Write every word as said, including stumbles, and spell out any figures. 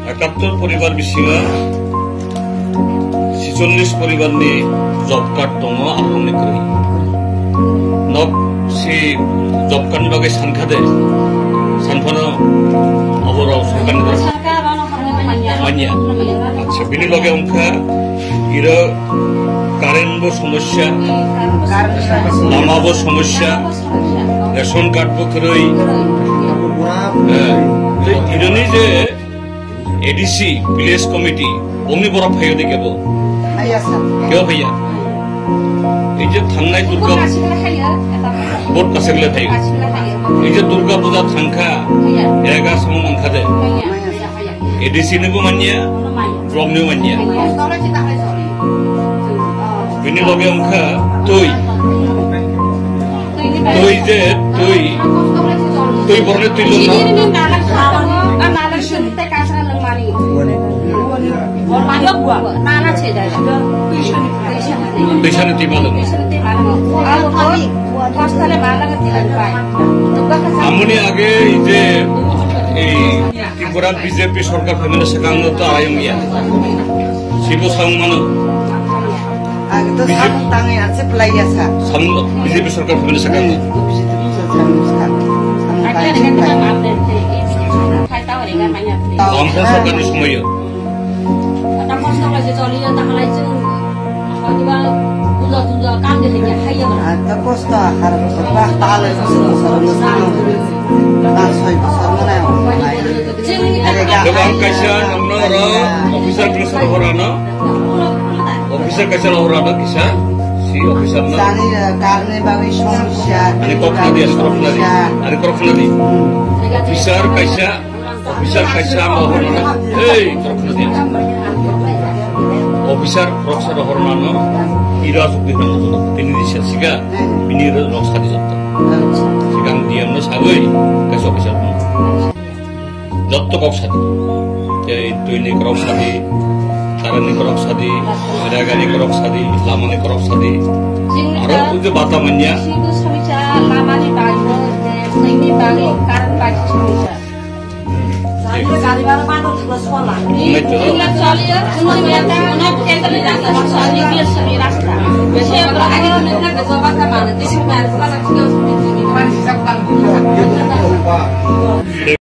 Ekattor poribar bisingo sicholish poribar ni job card tongo, aphangni kwrwi. Nok si job card ni bagwi sankha de, sanphano oborok sorkarni manya. Acha, bini loge wngkha iro current bo somosya, lama bo somosya, ration card bo kwrwi. Eh, tei ironi je A D C, village committee, omni borok phaio de kebo? Phaiya, sir. Kebo phaiya? Ei je thangnai Durga, vote kasik le phaio. Ei je Durga puja thangkha, ega samung mankha de. A D C ni bo manya, block ni bo manya. Bini loge wngkha twi. Twi je, twi. Twi borokni twi lwng. Twisani twi ma lwng. Amoni age ei je ei Tripura B J P sorkar phaimani swkangno to ayung ya. Sibo samung mano. Age to samung tangwi ase plai ya sa. Samung B J P sorkar phaimani swkang. B J P sorkar phaimani swkang. Samung tangwi ase plai. Bangsa sorkarni somoyo. Ata kosto khlai se choliyo, ta khlai chwng. Adiba puja tuja kam de haiya haiya. Ata kosto akhar bosor ba ta le bosor bosor bosor. Ba soi bosor mana. Chwng Goban kaisa nokno oro officer kaisa rohorano. Officer kaisa rohorano kisa. Si officer no. Sani karne bagwi somosya. Ani kok na di, ani kok na di. Ani kok na di. Officer kaisa Officer kaisa ang rohorna. Hey, torok khna di. Officer roksa rohornano ira asuk di nang tini di sia siga bini ro roksa di jokto. Sigang D M no sagoi kaisa officer no. Jotto kok sadi. Tei twi ni korok sadi, current ni korok sadi, rega ni korok sadi, lama ni korok sadi. Aro twi je bata manya. Sidu samisa lama ni bagwi, twi ni bagwi, current bagwi samisa.